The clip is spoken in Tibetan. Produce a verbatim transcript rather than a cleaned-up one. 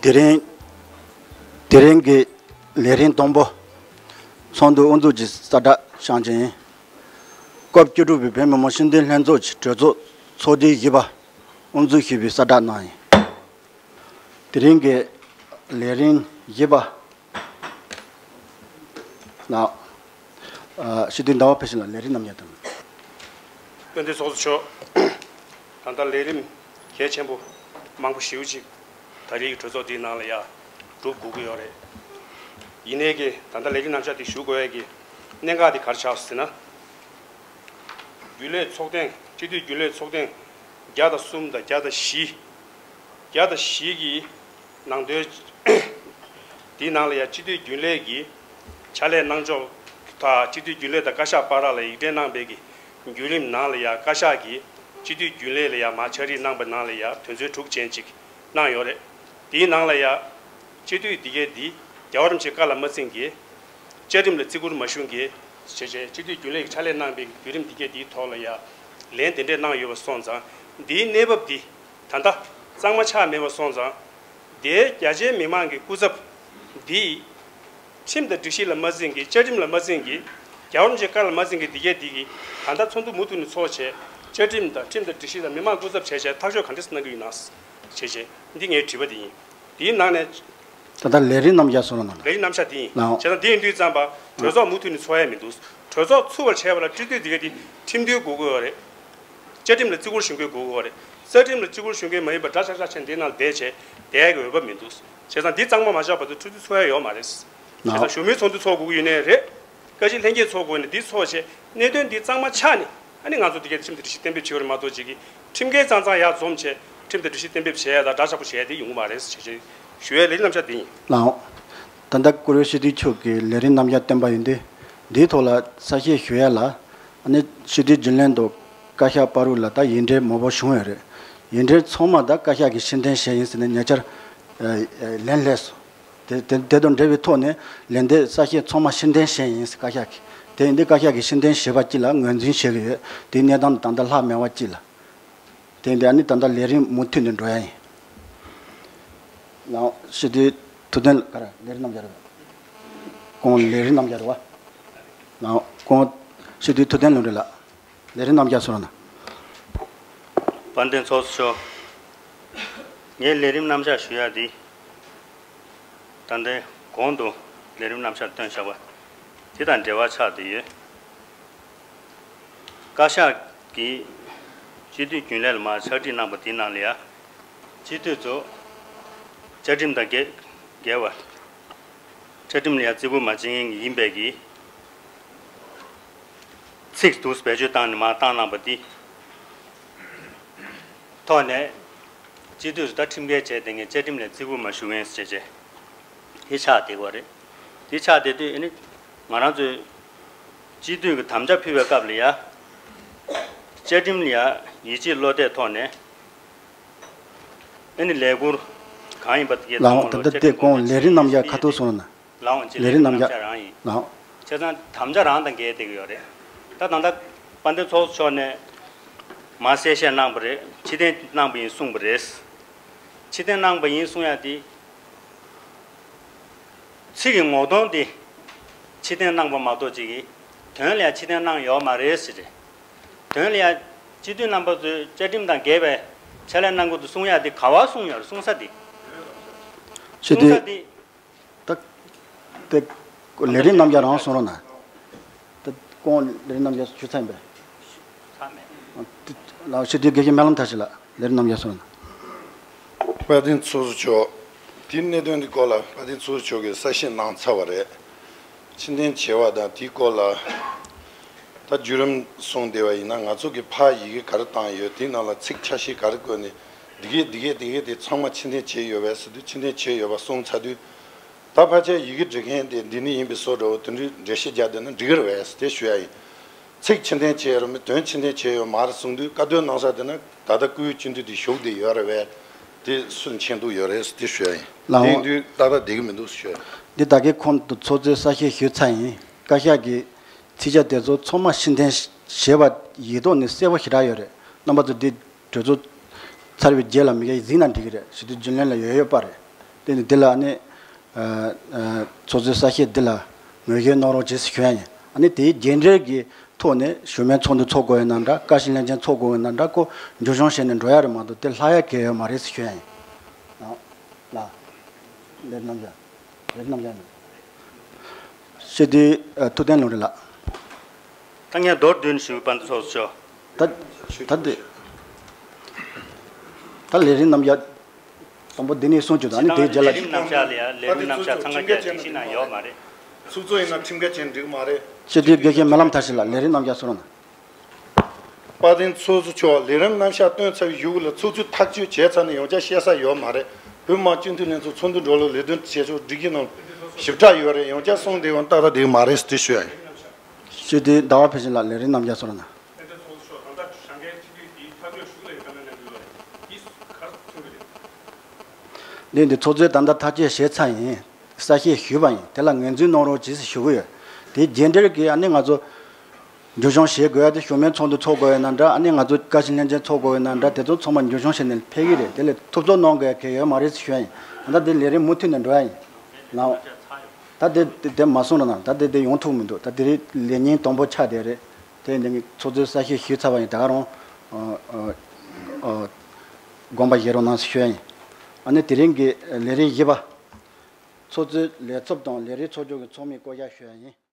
དེ་རིང་དེ་རིང་གི་ལས་རིམ་དང་པོ། ཚོགས་འདུ་དབུ་འཛུགས་ཀྱི་གསལ་བསྒྲགས་ཤོག་ཅིང་། སྐབས་བཅུ་དྲུག་པའི་བོད་མི་མང་སྤྱི་འཐུས་ལྷན་ཚོགས་ཀྱི་གྲོས་ཚོགས་ཚོགས་དུས་བཞི་པ་དབུ་འཛུགས་ཞུས་པའི་གསལ་བསྒྲགས་གནང་ཡིན། དེ་རིང་གི་ལས་རིམ་བཞི་པ། ལགས། ཨ། སྤྱི་འཐུས་ཟླ་བ་ཕུན་ཚོགས་ལགས། ལས་རིམ་རྣམ་གཞག་དང་། དཔལ་ལྡན་ཚོགས་གཙོ་མཆོག། ད་ལྟ་ལས་རིམ་གལ་ཆེན་པོ་མང་པོ་ཞེ་པོ་ཅིག་ད་རེས་ཀྱི་གྲོས་ཚོགས་འདིའི་ནང་ལ་ཡ་སྒྲུབ་དགོས་ཀྱི་ཡོད་རེད། ཡིན་ནའི་གི་ད་ལྟ་ལས་རིམ་རྣམ་གཞག་འདི་ཞུ་དགོས་ཡ་གི་གནད་འགག་འདི་ག་རེ་ཆགས་སོང་ཟེར་ན། རྒྱུན་ལས་ཚོགས་ཐེངས་སྤྱི་འཐུས་རྒྱུན་ལས་ཚོགས་ཐེངས་བརྒྱ་དང་གསུམ་དང་བརྒྱ་དང་བཞི། བརྒྱ་དང་བཞི་གི་ནང་དོན། དེའི་ནང་ལ་ཡང་སྤྱི་འཐུས་རྒྱུན་ལས་ཀྱི་ཕྱག་ལས་གནང་ཕྱོགས་དང་། སྤྱི་འཐུས་རྒྱུན་ལས་དང་བཀའ་ཤག་བར་ལ་ཡིག་ཕྲེང་གནང་བའི་གི་བརྒྱུད་རིམ་ནང་ལ་ཡང་བཀའ་ཤག་གིས་སྤྱི་འཐུས་རྒྱུན་ལས་ལ་ཡང་མར་ཕྱག་བྲིས་གནང་པ་ནང་ལ་ཡང་དོན་ཚན་དྲུག་ཅན་ཅིག་གནང་ཡོད་རེད། དེའི་ནང་ལ་ཡང་སྤྱི་འཐུས་འདི་གས་འདི་རྒྱལ་བ་རིན་པོ་ཆེའི་བཀའ་ལ་མ་ཚིམ་གི། བཅའ་ཁྲིམས་ལ་བརྩི་བཀུར་མ་ཞུ་གི། བྱས་བྱས་སྤྱི་འཐུས་རྒྱུན་ལས་ཀྱི་ཕྱག་ལས་གནང་པའི་བརྒྱུད་རིམ་འདི་གས་འདིའི་ཐོག་ལ་ཡང་ལན་དེ་འདྲས་གནང་ཡོད་པ་སོང་ཙང་། འདིའི་གནས་བབ་འདི་ད་ལྟ་གཙང་མ་ཆགས་མེད་པ་སོང་ཙང་། དེའི་རྒྱ་ཆེའི་མི་མང་གི་སྐུ་ཚབ་འདི་ཁྲིམས་དང་སྒྲིག་གཞི་ལ་མ་འཛིན་གི། བཅའ་ཁྲིམས་ལ་མ་འཛིན་གི། རྒྱལ་བ་རིན་པོ་ཆེའི་བཀའ་ལ་མ་འཛིན་གི། འདི་གས་འདི་གི་ད་ལྟ་ཚོགས་འདུ་མུ་མཐུད་ནས་ཚོགས་བྱས། བཅའ་ཁྲིམས་དང་ཁྲིམས་དང་སྒྲིག་གཞི་དང་མི་མང་སྐུ་ཚབ་བྱས་བྱས་ཐག་གཅོད་ག་འདྲས་གནང་གི་ཡིན་ན་བྱས་བྱས། འདི་ངའི་དྲི་བ་འདི་ཡིན། དེའི་ནང་ནས། ད་ལྟ་ལས་རིམ་རྣམ་གཞག་སོང་ལ་ནང་། ལས་རིམ་རྣམ་གཞག་འདི་ཡིན། ལགས། བྱས་ཙང་འདི་ཡིན་དུས་ཙམ་པ་གྲོས་ཚོགས་མུ་མཐུད་ནས་ཚོགས་ཡ་མི་འདུག་གྲོས་ཚོགས་ཚུགས་པར་བྱས་པ་ལ་སྤྱི་འཐུས་འདི་ག་འདི་ཁྲིམས་མཐུན་དགོས་ཀྱི་ཡོད་རེད། བཅའ་ཁྲིམས་ལ་བརྩི་བཀུར་ཞུ་མཁན་དགོས་ཀྱི་ཡོད་རེད། རྩ་ཁྲིམས་ལ་བརྩི་བཀུར་ཞུ་མཁན་མ་ཡིན་པ་འདྲ་ཆགས་ཆགས་བྱས་འདི་ནང་བསྡད་བྱས་བསྡད་ཡ་གི་འོས་བབ་མི་འདུག་བྱས་ཙང་འདི་གཙང་མ་མ་ཆགས་བར་དུ་ཆུ་ཚོད་ཚོགས་ཡ་ཡོད་མ་རེད། བྱས་ཙང་ལགས། ཞུ་མིའི་ཚོགས་འདུ་ཚོགས་དགོས་ཀྱི་ཡོད་ནའི་རེད། བཀའ་སྤྱི་ལྷན་རྒྱས་ཚོགས་དགོས་ནའི་འདི་ཚོགས་བྱས། གནད་དོན་འདི་གཙང་མ་ཆགས་ནས། ཨ་ནི་ང་ཚོ་འདི་གའི་ཁྲིམས་དང་སྒྲིག་གཞི་གཏན་འབེབས་བྱེད་ཡོད་རེད་མ་གཏོགས། ཅིག་གིས་ཁྲིམས་འགལ་གཙང་གཙང་ཡར་འཛོམས་བྱས་ཁྲིམས་དང་སྒྲིག་གཞི་གཏན་འབེབས་བྱས་ཡ་དང་འདྲ་ཆགས་པོ་བྱས་ཡ་དེ་ཡོང་གི་མ་རེད་ཟེར་བྱས་ཞུ་ཡའི་ལས་རིམ་རྣམ་གཞག་འདི་ཡིན། ལགས། ད་ལྟ་བཀུར་འོས་སྤྱི་འཐུས་མཆོག་གིས་ལས་རིམ་རྣམ་གཞག་བསྟན་པ་ཡིན་དུས། འདིའི་ཐོག་ལ་གསལ་བཤད་ཞུ་ཡ་ལ། ཨ་ནི་སྤྱི་འཐུས་རྒྱུན་ལས་དང་བཀའ་ཤག་བར་ལ་ད་ཡིག་འབྲེལ་མང་པོ་བྱུང་ཡོད་རེད། ཡིག་འབྲེལ་ཚང་མ་ད་བཀའ་ཤག་གིས་ཕྱིར་འཐེན་བྱས་ཡིན་ཟེར་ནས་ཉེ་ཆར་ལན་སླེབས་སོང་། དེ་དེ་དེ་དང་འབྲེལ་བའི་ཐོག་ནས་ལན་འདེབས་གསལ་བཤད་ཚང་མ་ཕྱིར་འཐེན་བྱས་ཡིན་ཟེར་བཀའ་ཤག་གིས། དེ་ཡིན་དུས་བཀའ་ཤག་གིས་ཕྱིར་འཐེན་བྱས་པ་གཅིག་ལ་ངོས་འཛིན་བྱེད་ཀྱི་ཡོད། དེའི་གནས་སྟངས་ད་ལྟ་ལྷག་མེད་པ་གཅིག་ལ། དེ་ཡིན་དུས་ཨ་ནི་ད་ལྟ་ལས་རིམ་མུ་མཐུད་ནས་འགྲོ་ཡ་ཡིན། ལགས། སྤྱི་འཐུས་ཐུབ་བསྟན་ག་རེ་ལས་རིམ་རྣམ་གཞག་རེད་པ། ཁོང་ལས་རིམ་རྣམ་གཞག་རེད་པ། ལགས། ཁོང་སྤྱི་འཐུས་ཐུབ་བསྟན་ལུང་འདྲེན་ལགས། ལས་རིམ་རྣམ་གཞག་སོང་ན། དཔལ་ལྡན་ཚོགས་གཙོ་མཆོག། ངས་ལས་རིམ་རྣམ་གཞག་ཞུ་ཡ་འདི། ད་ལྟའི་གོང་དུ་ལས་རིམ་རྣམ་གཞག་བཏོན་བཞག་པ་དེ་དང་འབྲེལ་བ་ཆགས་བསྡད་ཡོད། བཀའ་ཤག་གིས་སྤྱི་འཐུས་རྒྱུན་ལས་ལ་མར་ཕྱག་བྲིས་གནང་པ་དེའི་ནང་ལ་ཡ། སྤྱི་འཐུས་ཚོ་བཅའ་ཁྲིམས་དང་འགལ་འགལ་བ། བཅའ་ཁྲིམས་ལ་ཡ་བརྩི་བཀུར་མ་བྱེད་མཁན་ཡིན་པའི་གི་ཚིག་འདུག་བེད་སྤྱོད་བཏང་ནས་མར་བཏང་གནང་པ་འདི། ཐོག་ནས་སྤྱི་འཐུས་སུ་ད་ཁྲིམས་འགལ་བྱས་བསྡད་མཁན། བཅའ་ཁྲིམས་ལ་བརྩི་བཀུར་མ་ཞུ་མཁན་ཟེར་བྱས་དེ་ཆགས་བསྡད་ཀྱི་ཡོད་རེད། དེ་ཆགས་བསྡད་དུས་ཨ་ནི་ང་རང་ཚོས་སྤྱི་འཐུས་ཀྱི་དམ་བཅའ་ཕུལ་བའི་སྐབས་ལ་ཡ། བཅའ་ཁྲིམས་ལ་ཡ་ཡིད་ཆེས་བློ་གཏད་ཐོག་ནས་ཨ་ནི་ལས་འཁུར་གང་ཡིན་པ་དེ་གའི་ལགས་འོང་། ད་ལྟ་དེ་གོང་ལས་རིམ་རྣམ་གཞག་ཁ་ཐུག་སོང་ན། ལགས་འོང་། ལས་རིམ་རྣམ་གཞག་རང་ཡིན། ལགས་འོང་། བྱས་ཙང་དམ་བཅའ་རང་དང་འགལ་བསྡད་ཀྱི་ཡོད་རེད། ད་ད་ལྟ་དཔལ་ལྡན་ཚོགས་གཙོ་མཆོག་ནས་མར་གསལ་བཤད་གནང་པ་རེད། ཕྱིར་འཐེན་གནང་པ་ཡིན་གསུངས་པ་རེད། ཕྱིར་འཐེན་གནང་པ་ཡིན་གསུང་ཡ་དེ། ཚིག་གི་ངོ་གདོང་དེ་ཕྱིར་འཐེན་གནང་པ་མ་གཏོགས་ཅིག་གིས་དོན་ལ་ཡ་ཕྱིར་འཐེན་གནང་ཡོད་མ་རེད་ཟེར་རེད། དོན་ལ་ཡ་སྤྱི་འཐུས་རྣམ་པ་ཚོས་བཅའ་ཁྲིམས་དང་འགལ་བའི་ཕྱག་ལས་གནང་དགོས་འདུག་གསུང་ཡ་དེ་ག་པར་གསུངས་ཡོད་རེད། གསུང་ས་དེ། སྤྱི་གསུང་ས་འཐུས་དེ། ད་དེ་ལས་རིམ་རྣམ་གཞག་རང་གསུང་རོགས་གནང་། ད་ཁོང་ལས་རིམ་རྣམ་གཞག་ཞུ་ཚར་ཡིན་པས། ཚར་མེད། ལགས། སྤྱི་འཐུས་དགེ་བཤེས་སྨོན་ལམ་མཐར་ཕྱིན་ལགས། ལས་རིམ་རྣམ་གཞག་གསུང་རོགས་གནང་། དཔལ་ལྡན་ཚོགས་གཙོ་མཆོག། དེའི་གནད་དོན་འདི་སྐོར་ལ་དཔལ་ལྡན་ཚོགས་གཙོ་མཆོག་གིས་གསལ་བཤད་གནང་ཚར་བ་རེད། ཕྱིར་འཐེན་བྱས་པ་དང་དེའི་སྐོར་ལ་ད་བརྒྱུད་རིམ་གསུངས་བསྡད་པ་ཡིན་ན། ང་ཚོ་གིས་ཕར་ཡི་གེ་ག་རེ་བཏང་ཡོད། དེའི་ནང་ལ་ཚིག་ཆ་ཤས་ག་རེ་བཀོད་ནས་འདི་གས་འདི་གས་འདི་གས་དེ་ཚང་མ་ཕྱིར་འཐེན་བྱས་ཡོད་པས་ཟེར་དུས། ཕྱིར་འཐེན་བྱས་ཡོད་པ་གསུངས་ཚར་དུས། ད་ཕལ་ཆེར་ཡི་གེ་འབྲི་མཁན་དེ་འདི་ནས་ཡིན་པའི་བཟོ་འདྲ་བོ་དེ་འདྲའི་འགྲེལ་བཤད་རྒྱག་བསྡད་ན་འགྲིག་གི་རེད་པས་ཟེར་དེ་ཞུ་ཡ་ཡིན། ཚིག་ཕྱིར་འཐེན་བྱས་ཡོད་མེད། དོན་ཕྱིར་འཐེན་བྱས་ཡོད་མ་རེད་གསུངས་དུས། བཀའ་བསྡུར་གནང་ས་དེ་ན་ད་ལྟ་བཀུར་འོས་སྤྱི་འཐུས་དེ་བཞུགས་བསྡད་ཡོད་རེད་པས། དེ་སུ་མཁྱེན་རྟོགས་ཡོད་རེད་ཟེར་དེ་ཞུ་ཡ་ཡིན། ལགས་འོང་། དེ་ཡིན་དུས་ཏག་ཏག་བསྡད་ཀྱི་མི་འདུག་ཟེར་ཞུ་ཡ་ཡིན། འདི་ད་གིན་ཁོང་དུ་ཚོགས་གཙོས་གསལ་བཤད་ཞུས་ཚར་ཡིན། བཀའ་ཤག་གིས་ཚིག་ཆ་དེ་ཚོ་ཚང་མ་ཕྱིར་འཐེན་བྱས་པ་ཡིག་ཐོག་ནས་གསལ་པོ་ཞེ་དྲག་ཡོད་རེད། རྣམ་པ་ཚོ་འདི་གྲོས་ཚོགས་ཚར་བའི་རྗེས་ལ་མི་འགའ་ཡིས་གཟིགས་ན་འགྲིག་གི་རེད། སྤྱི་འཐུས་རྒྱུན་ལས་ལ་ཡོད་ཡོད་པ་རེད། དེ་ནི་འདི་ལ་ནི་ཚོགས་གཙོའི་གསལ་བཤད་འདི་ལ་ངོས་བཞེས་གནང་རོགས་བྱེད་ཟེར་ཞུ་ཡ་ཡིན། ཨ་ནི་དེའི་རྒྱས་འགྲེལ་གྱི་ཐོག་ནས་ཞུ་མོལ་ཚོགས་འདུ་ཚོགས་དགོས་ཡོད་ན་འདྲ། བཀའ་བཞིན་ལྷན་བྱང་ཚོགས་དགོས་ཡོད་ན་འདྲ། ཁོ་མཇུག་སྐྱོང་བྱས་ནས་འགྲོ་ཡ་རེད་མ་གཏོགས་དེ་ལྷག་ཡ་གལ་ཡོད་མ་རེད་ཟེར་ཞུ་ཡ་ཡིན། ལ། ལས་རྣམ་གཞག་ལས་རྣམ་གཞག་ནི། སྤྱི་འཐུས་ཐུབ་བསྟན་ལུང་རིགས་ལགས། ད་ངས་མདོར་བསྡུས་ནས་ཞུ། དཔལ་ལྡན་ཚོགས་གཙོ། ད་ད་དེ་ད་ལས་རིམ་རྣམ་གཞག་དང་པོ་འདི་ནས་གསུངས་བཅུག་དང་། ཨ་ནི་དེའི་རྗེས་ལ། ལས་རིམ་རྣམ་གཞག་ལ་ཡ་ལས་རིམ་རྣམ་གཞག་ཚང་མ་རྒྱ་ཁྲིམས་ཞིག་ནང་ཡོད་མ་རེད། ཚོགས་གཙོ་ཡིན་ན་ཁྲིམས་འགལ་བྱས་འགྲིག་མ་རེད། སྤྱི་འཐུས་དགེ་བཤེས་སྨོན་ལམ་མཐར་ཕྱིན་ལགས། ལས་རིམ་རྣམ་གཞག་གསུང་རོགས་གནང་། དཔལ་ལྡན་ཚོགས་གཙོ་མཆོག་ལས་རིམ་རྣམ་གཞག་བཏོན་ཚར་བའི་གཞུག་ལ་ཚོགས་གཙོས་ཐག་གཅོད་བྱས་ཚར་ནས་ཡང་བསྐྱར་བཤད་ས་ཡོད་མ་རེད། བོད་མི་མང་སྤྱི་འཐུས་ལྷན་ཚོགས་ཚོགས་འདུ་འགྲོ་ལུགས་ལས་དོན་བྱེད་ཕྱོགས་སྒྲིག་གཞི་ནང་ཞིབ་ཕྲ་ཡོད་རེད། ཡང་བསྐྱར་གསུང་བདེ་བོ་ཏག་ཏག་འགྲིག་མ་རེད་ཟེར་ཞུ་ཡ་ཡིན། སྤྱི་འཐུས་ཟླ་བ་ཕལ་ཆེར་ལགས། ལས་རིམ་རྣམ་གཞག་གསུང་རོགས་གནང་། འདི་འདི་ཚོགས་གཙོས་ད་ལྟ་ཐག་གཅོད་བྱས་ཚར་ཡིན། གསལ་བཤད་ཞུས་པ་ཡིན། དེ་ལ་ངོས་འཛིན་གནང་རོགས་གྱིས་ཞུ་གི་ཡོད། དེའི་རྗེས་འབྲེལ་གྱི་ཨ་ནི་ང་ཚོ་མཇུག་སྐྱོང་བྱེད་དགོས་ཡ་དེ་ཞུ་མོལ་ཚོགས་འདུ་ཚོགས་དགོས་ཡོད་ན་འདྲ། ཨ་ནི་ང་ཚོ་བཀའ་བཞིན་ལྷན་བྱང་ཚོགས་དགོས་ཡོད་ན་འདྲ། དེ་ཚོ་ཚང་མ་མཇུག་སྐྱོང་བྱས་ནས་ཕེབས་ཀྱི་རེད། དེ་ལས་ཐུབ་ཚོད་གནང་དགོས་ཡ་གལ་ཡོད་མ་རེད་ཞུ་ཡ་ཡིན། ད་ལྟ་དེ་ལས་རིམ་མུ་མཐུད་ནས་འགྲོ་ཡ་ཡིན། ལགས། ད་དེ་དེ་དེ་མ་གསུང་རོགས་གནང་། ད་དེ་དེ་ཡོང་ཐུབ་མི་འདུག་ད་དེ་རིང་ལས་ཉིན་དང་པོ་ཆགས་བསྡད་རེད། དེ་འདི་ཚོགས་གཙོས་གསལ་བཤད་ཞུས་ཚར་བ་ཡིན། ད་ག་རང་ཨ་ཨ་ཨ་དགོངས་པ་བཞེས་རོགས་གནང་ཞུ་ཡ་ཡིན། ཨ་ནི་དེ་རིང་གི་ལས་རིམ་བཞི་པ། ཚོགས་གཙོའི་ལས་ཚབ་དང་ལས་རིམ་ཚོགས་ཆུང་གི་ཚོགས་མིའི་བསྐོ་བཞག་ཞུ་ཡ་ཡིན།